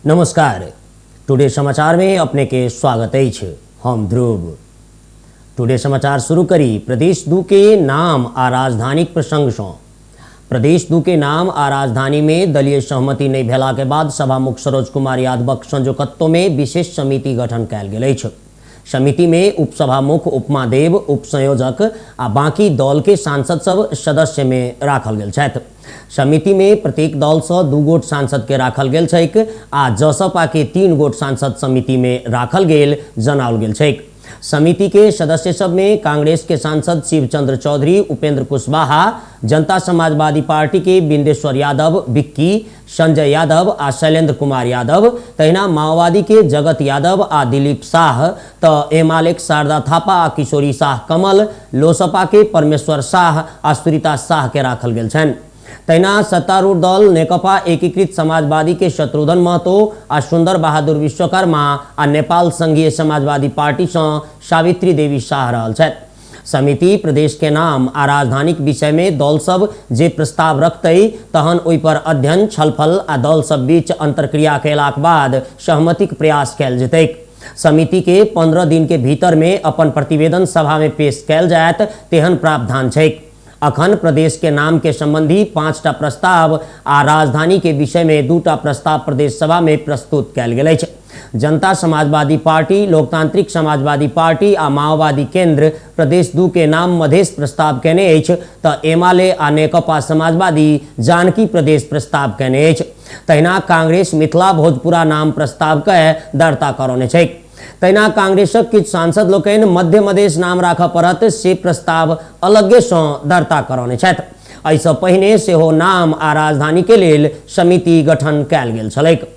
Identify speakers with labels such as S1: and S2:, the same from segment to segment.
S1: नमस्कार, टुडे समाचार में अपने के स्वागत अछि। हम ध्रुव। टुडे समाचार शुरू करी प्रदेश 2 के नाम आ राजधानीक प्रसंग सँ। प्रदेश 2 के नाम आ राजधानी में दलीय सहमति नहि भेला के बाद सभामुख सरोज कुमार यादवक संयोजकत्व में विशेष समिति गठन कयल गेल अछि। समिति में उपसभामुख उपमा देव उपसंयोजक आ बाकी दल के सांसद सब सदस्य में राखल गेल छथि। समिति में प्रत्येक दल से 2 गोट सांसद के राखल गेल छैक आ जसपा के 3 गोट सांसद समिति में राखल गेल जनाओल गेल छैक। समिति के सदस्य सब में कांग्रेस के सांसद शिवचंद्र चौधरी, उपेंद्र कुशवाहा, जनता समाजवादी पार्टी के बिंदेश्वर यादव बिक्की, संजय यादव आ शैलेंद्र कुमार यादव, तहिना माओवादी के जगत यादव आ दिलीप शाह, त एमाले के शारदा थापा आ किशोरी शाह कमल, लोसपा के परमेश्वर शाह आ सुरीता शाह के राखल गेल छनि। तहिना सत्तारूढ़ दल नेकपा एकीकृत समाजवादी के शत्रुघ्न महतो आ सुंदर बहादुर विश्वकर्मा आ नेपाल संघीय समाजवादी पार्टी सँ सावित्री देवी शाह रहल छथि। समिति प्रदेश के नाम आ राजधानीक विषय में दल सब जे प्रस्ताव रखतै तहन ओहि पर अध्ययन, छलफल आ दल सब बीच अंतर्क्रिया कयलाक बाद सहमतिक प्रयास कयल जेतैक। समिति के 15 दिन के भीतर में अपन प्रतिवेदन सभा में पेश कयल जायत तेहन प्रावधान छैक। अखन प्रदेश के नाम के संबंधी 5टा प्रस्ताव आ राजधानी के विषय में 2टा प्रस्ताव प्रदेश सभा में प्रस्तुत कयल गेल अछि। जनता समाजवादी पार्टी, लोकतांत्रिक समाजवादी पार्टी आ माओवादी केंद्र प्रदेश 2 के नाम मधेश प्रस्ताव केने अछि त एमाले आ नेकपा समाजवादी जानकी प्रदेश प्रस्ताव केने अछि। तहिना कांग्रेस मिथिला भोजपुरा नाम प्रस्ताव के दर्ता करौने छैक। तहिना कांग्रेसक किछु सांसद लोकनि मध्य मधेश नाम राखऽ पड़त से प्रस्ताव अलगे सँ दर्ता करौने छथि। एहिसँ पहिने सेहो नाम आ राजधानी के लेल समिति गठन कयल गेल छलैक।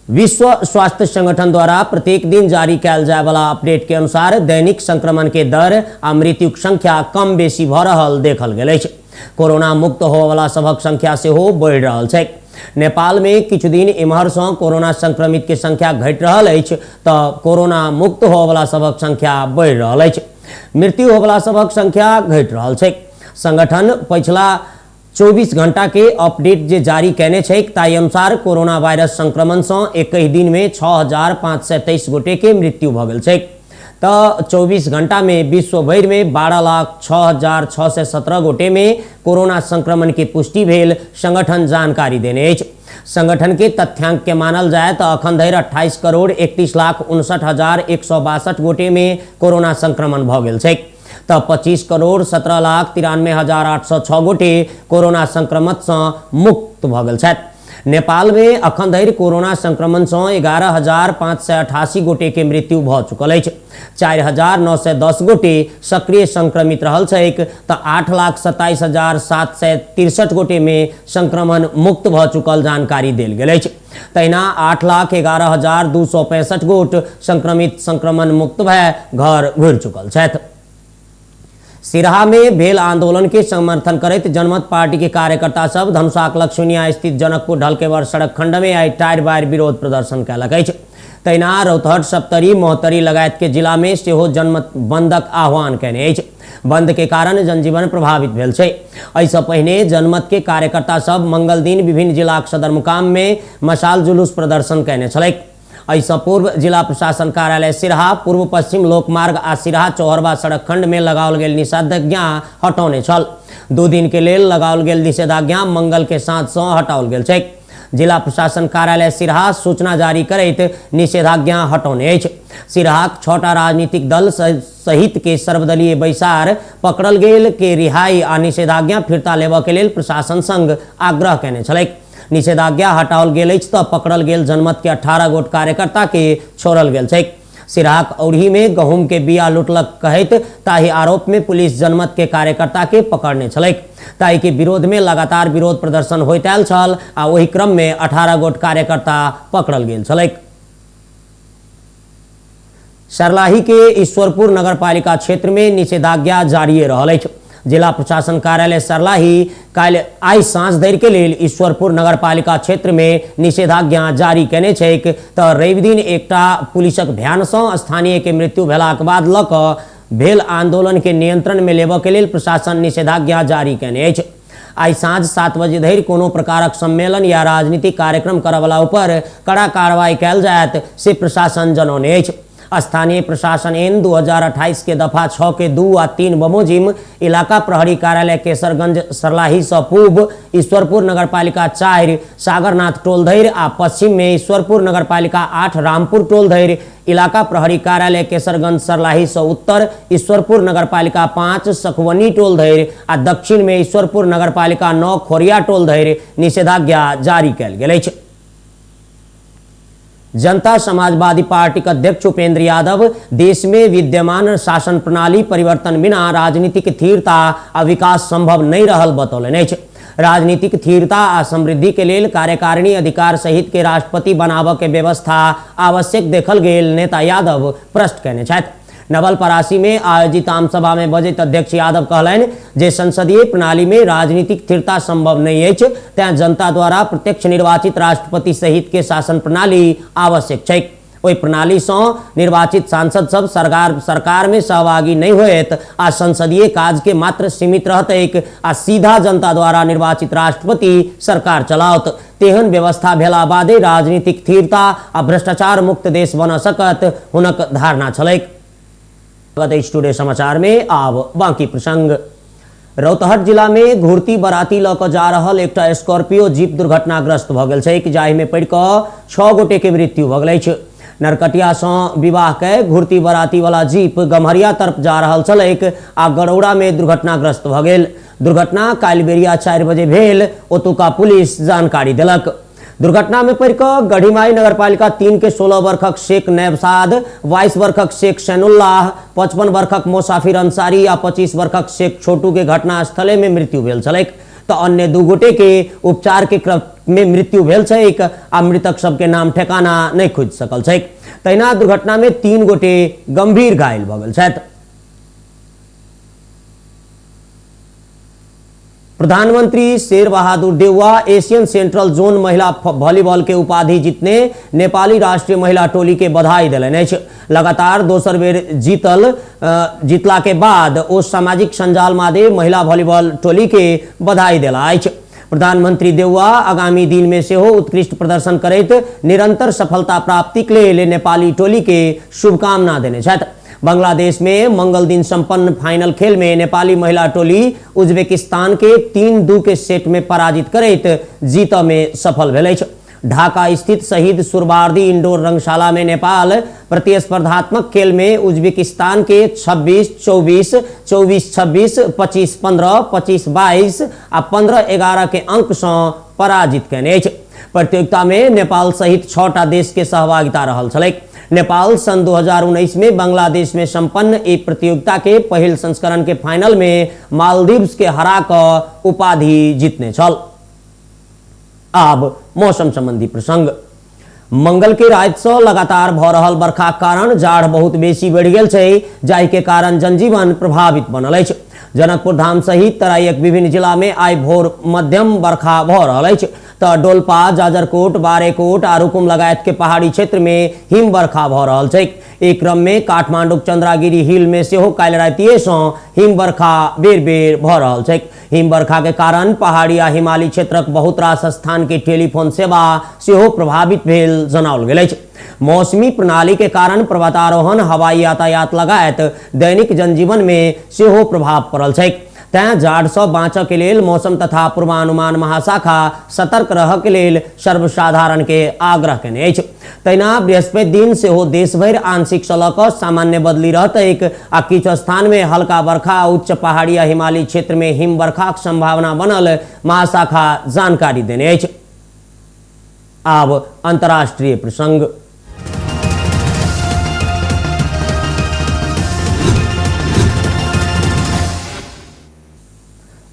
S1: विश्व स्वास्थ्य संगठन द्वारा प्रत्येक दिन जारी कयल जायवला अपडेट के अनुसार दैनिक संक्रमण के दर आ मृत्युक संख्या कम बेसी भऽ रहल देखल गेल अछि। कोरोना मुक्त होवला सभक संख्या सेहो बढ़ि रहल छैक। नेपाल में किछु दिन एम्हर सँ कोरोना संक्रमित के संख्या घटि रहल अछि तऽ कोरोना मुक्त होवला सभक संख्या बढ़ि रहल अछि। मृत्यु होवला सभक संख्या घटि रहल छैक। संगठन पछिला 24 घंटा के अपडेट जे जारी केने छैक ताहि अनुसार कोरोना वायरस संक्रमण सँ 21 दिन में 6523 गोटे के मृत्यु भऽ गेल छैक। तऽ 24 घंटा में विश्व भरि में 12,06,617 गोटे में कोरोना संक्रमण के पुष्टि भेल संगठन जानकारी देने अछि। संगठन के तथ्यांक के मानल जाय तऽ अखन धरि 28,31,59,162 गोटे में कोरोना संक्रमण भऽ गेल छैक। तऽ 25,17,93,806 गोटे कोरोना संक्रमण सँ मुक्त भऽ गेल छथि। नेपाल में अखन धरि कोरोना संक्रमण सँ 11,588 गोटे के मृत्यु भऽ चुकल अछि। 4,910 गोटे सक्रिय संक्रमित रहल छैक तऽ 8,27,763 गोटे में संक्रमण मुक्त भऽ चुकल जानकारी देल गेल अछि। तहिना 8,11,265 गोट संक्रमित संक्रमण मुक्त भए घर घुरि चुकल छथि। सिरहा में भेल आंदोलन के समर्थन करैत जनमत पार्टी के कार्यकर्ता सब धनुषाक लक्ष्मीनिया स्थित जनकपुर ढलकेवर सड़क खंड में आइ टायर बायर विरोध प्रदर्शन कयलक अछि। तहिना रौतहट, सप्तरी, महोत्तरी लगायत के जिला में सेहो जनमत बंदक आह्वान कयने अछि। बंद के कारण जनजीवन प्रभावित भेल छै। एहिसँ पहिने जनमत के कार्यकर्ता सब मंगल दिन विभिन्न जिलाक सदरमुकाम में मशाल जुलूस प्रदर्शन कयने छलैक। एहिसँ पूर्व जिला प्रशासन कार्यालय सिरहा, पूर्व पश्चिम लोकमार्ग आ सिरहा चौहरबा सड़क खंड में लगाओल गेल निषेधाज्ञा हटौने छल। 2 दिन के लेल लगाओल गेल निषेधाज्ञा मंगल के साँझ सँ हटाओल गेल छैक। जिला प्रशासन कार्यालय सिरहा सूचना जारी करैत निषेधाज्ञा हटौने अछि। सिरहाक 6टा राजनीतिक दल सहित के सर्वदलीय बैसार पकड़ल गेल के रिहाई आ निषेधाज्ञा फिर्ता लेबऽ के लेल प्रशासन संग आग्रह कयने छलैक। निषेधाज्ञा हटाओल गेल अछि तऽ पकड़ल गेल जनमत के 18 गोट कार्यकर्ता के छोड़ल गेल छैक। सिरहाक औरही में गहूम के बिया लुटलक कहैत ताहि आरोप में पुलिस जनमत के कार्यकर्ता के पकड़ने छलैक। ताहि के विरोध में लगातार विरोध प्रदर्शन होइत आयल छल आ ओहि क्रम में 18 गोट कार्यकर्ता पकड़ल गेल छलैक। सर्लाही के ईश्वरपुर नगरपालिका क्षेत्र में निषेधाज्ञा जारी रहल अछि। जिला प्रशासन कार्यालय सर्लाही काल्हि आइ साँझ धरि के लेल ईश्वरपुर नगरपालिका क्षेत्र में निषेधाज्ञा जारी केने छैक। तऽ रवि दिन एकटा पुलिसक भ्यान सँ स्थानीय के मृत्यु भेलाक बाद लऽ कऽ भेल आंदोलन के नियंत्रण में लेबऽ के लेल प्रशासन निषेधाज्ञा जारी केने अछि। आइ साँझ 7 बजे धरि कोनो प्रकारक सम्मेलन या राजनीतिक कार्यक्रम करऽवला ऊपर कड़ा कार्रवाई कयल जायत से प्रशासन जनौने अछि। स्थानीय प्रशासन एन 2028 के दफा 6 के 2 आ 3 बमोजिम इलाका प्रहरी कार्यालय केसरगंज सरलाही सँ पूब ईश्वरपुर नगरपालिका 4 सागरनाथ टोल धरि आ पश्चिम में ईश्वरपुर नगरपालिका 8 रामपुर टोल धरि इलाका प्रहरी कार्यालय केसरगंज सरलाही सँ उत्तर ईश्वरपुर नगरपालिका 5 सखवनी टोल धरि आ दक्षिण में ईश्वरपुर नगरपालिका 9 खोरिया टोल धरि निषेधाज्ञा जारी कयल गेल अछि। जनता समाजवादी पार्टीक अध्यक्ष उपेंद्र यादव देश में विद्यमान शासन प्रणाली परिवर्तन बिना राजनीतिक स्थिरता आ विकास संभव नहीं रहल बतौलनि अछि। राजनीतिक स्थिरता आ समृद्धि के लेल कार्यकारिणी अधिकार सहित के राष्ट्रपति बनाबऽ के व्यवस्था आवश्यक देखल गेल नेता यादव प्रश्न कयने छथि। नवलपरासी में आयोजित आमसभा में बजैत अध्यक्ष यादव कहलनि जे संसदीय प्रणाली में राजनीतिक स्थिरता संभव नहीं अछि, तें जनता द्वारा प्रत्यक्ष निर्वाचित राष्ट्रपति सहित के शासन प्रणाली आवश्यक छै। ओहि प्रणाली सँ निर्वाचित सांसद सब सरकार में सहभागी नहीं होयत आ संसदीय काज के मात्र सीमित रहतैक आ सीधा जनता द्वारा निर्वाचित राष्ट्रपति सरकार चलाओत। तेहन व्यवस्था भेला बादे राजनीतिक स्थिरता आ भ्रष्टाचार मुक्त देश बन सकत हुनक धारणा छलैक। टुडे समाचार में आब बाकी प्रसंग। रौतहट जिला में घुरती बराती लऽ कऽ जा रहल एकटा स्कॉर्पियो जीप दुर्घटनाग्रस्त भऽ गेल छैक, जाहि में पड़ि कऽ 6 गोटे के मृत्यु भऽ गेल अछि। नरकटिया सँ विवाह के घुरती बराती वाला जीप गम्हरिया तरफ जा रहल छलैक आ गरौड़ा में दुर्घटनाग्रस्त भऽ गेल। दुर्घटना काल्हि बेरिया 4 बजे भेल, ओतुका पुलिस जानकारी देलक। दुर्घटना में पड़ि कऽ गढ़ीमाई नगरपालिका 3 के 16 वर्षक शेख नैबसाद, 22 वर्षक शेख सैनुल्लाह, 55 वर्षक मोसाफिर अंसारी आ 25 वर्षक शेख छोटू के घटनास्थले में मृत्यु भेल छलैक, तऽ अन्य 2 गोटे के उपचार के क्रम में मृत्यु भेल छैक आ मृतक सबके नाम ठेकाना नहीं खुजि सकल छैक। तहिना दुर्घटना में 3 गोटे गंभीर घायल भऽ गेल छथि। प्रधानमंत्री Sher Bahadur Deuba Asian central zone महिला वॉलीबॉल के उपाधि जीतने नेपाली राष्ट्रीय महिला टोली के बधाई देलनि अछि। लगातार दोसर बेर जीतला के बाद ओ सामाजिक संजाल मादे महिला वॉलीबॉल टोली के बधाई देला अछि। प्रधानमंत्री देउवा आगामी दिन में सेहो उत्कृष्ट प्रदर्शन करैत निरंतर सफलता प्राप्तिक लेल नेपाली टोली के शुभकामना देने छथि। बांग्लादेश में मंगल दिन संपन्न फाइनल खेल में नेपाली महिला टोली उज्बेकिस्तान के 3-2 के सेट में पराजित करैत जीत में सफल भेल अछि। ढाका स्थित शहीद सुरबारदी इंडोर रंगशाला में नेपाल प्रतिस्पर्धात्मक खेल में उज्बेकिस्तान के 26-24, 24-26, 25-15, 25-22 आ 15-11 के अंक सँ पराजित कयने अछि। प्रतियोगिता में नेपाल सहित 6टा देश के सहभागिता रहल छलैक। नेपाल सन 2019 में बांग्लादेश में संपन्न एक प्रतियोगिता के पहिल संस्करण के फाइनल में मालदीव्स के हरा कऽ उपाधि जीतने छल। आब मौसम संबंधी प्रसंग। मंगल के राति सँ लगातार भऽ रहल बरखाक कारण जाड़ बहुत बेसी बढ़ि गेल छै, जाहि के कारण जनजीवन प्रभावित बनल अछि। जनकपुर धाम सहित तराईक विभिन्न जिला में आइ भोर मध्यम बरखा भऽ रहल अछि, तऽ डोलपा, जाजरकोट, बारेकोट आ रुकुम लगायत के पहाड़ी क्षेत्र में हिम बरखा भऽ रहल छैक। एहि क्रम में काठमांडूक चंद्रागिरी हिल में सेहो काल्हि रातिए सँ हिम बरखा बेर बेर भऽ रहल छैक। हिम बरखा के कारण पहाड़ी आ हिमालयी क्षेत्रक बहुत रास स्थान के टेलीफोन सेवा सेहो प्रभावित भेल जनाओल गेल अछि। मौसमी प्रणाली के कारण पर्वतारोहण, हवाई यातायात लगायत दैनिक जनजीवन में सेहो प्रभाव पड़ल छैक। तैं जाड़ सँ बाँचऽ के लेल मौसम तथा पूर्वानुमान महाशाखा सतर्क रहऽ के लेल सर्वसाधारण के आग्रह केने अछि। तहिना बृहस्पति दिन सेहो देशभरि आंशिक सँ लऽ कऽ सामान्य बदली रहतैक आ किछु स्थान में हल्का बरखा आ उच्च पहाड़ी आ हिमालयी क्षेत्र में हिम बरखाक संभावना बनल महाशाखा जानकारी देने अछि। आब अंतर्राष्ट्रीय प्रसंग।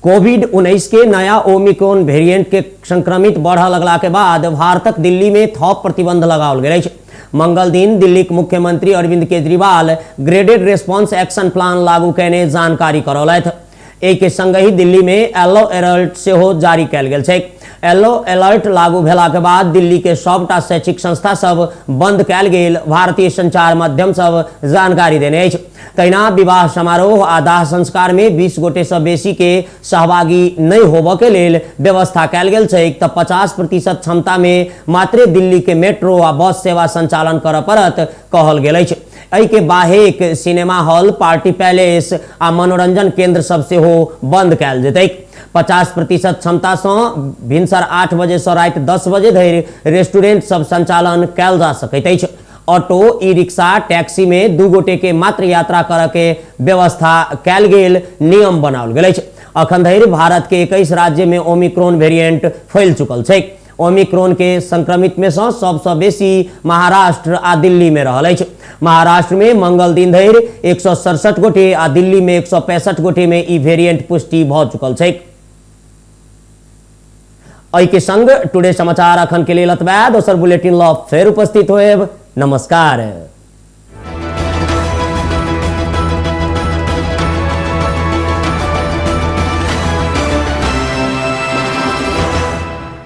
S1: कोविड-19 के नया ओमिक्रॉन वेरिएंट के संक्रमित बढ़ऽ लगला के बाद भारतक दिल्ली में थप प्रतिबंध लगाओल गेल अछि। मंगल दिन दिल्लीक मुख्यमंत्री Arvind Kejriwal graded response action plan लागू कयने जानकारी करौलथि। एहि के संगहि दिल्ली में येलो अलर्ट सेहो जारी कयल गेल छैक। येलो अलर्ट लागू भेला के बाद दिल्ली के सबटा शैक्षिक संस्था सब बंद कयल गेल भारतीय संचार माध्यम सब जानकारी देने अछि। तहिना विवाह समारोह आ दाह संस्कार में 20 गोटे सँ बेसी के सहभागी नहि होबऽ के लेल व्यवस्था कयल गेल छैक। तऽ 50% क्षमता में मात्रे दिल्ली के मेट्रो आ बस सेवा संचालन करऽ पड़त कहल गेल अछि। एहि के बाहेक सिनेमा हॉल, पार्टी पैलेस आ मनोरंजन केंद्र सब सेहो बंद कयल जेतैक। 50% क्षमता सँ भिनसर 8 बजे सँ राति 10 बजे धरि रेस्टोरेंट सब संचालन कयल जा सकैत अछि। ऑटो, ई रिक्शा, टैक्सी में 2 गोटे के मात्र यात्रा करऽ के व्यवस्था कयल गेल नियम बनाओल गेल अछि। अखन धरि भारत के 21 राज्य में ओमिक्रॉन वेरिएंट फैल चुकल छैक। ओमिक्रॉन के संक्रमित में सँ सबसँ बेसी महाराष्ट्र आ दिल्ली में रहल अछि। महाराष्ट्र में मंगल दिन धरि 167 गोटे आ दिल्ली में 165 गोटे में ई वेरिएंट पुष्टि भऽ चुकल छैक। एहि के संग टुडे समाचार अखन के लेल एतबे। दोसर बुलेटिन लऽ फेर उपस्थित होएब। नमस्कार।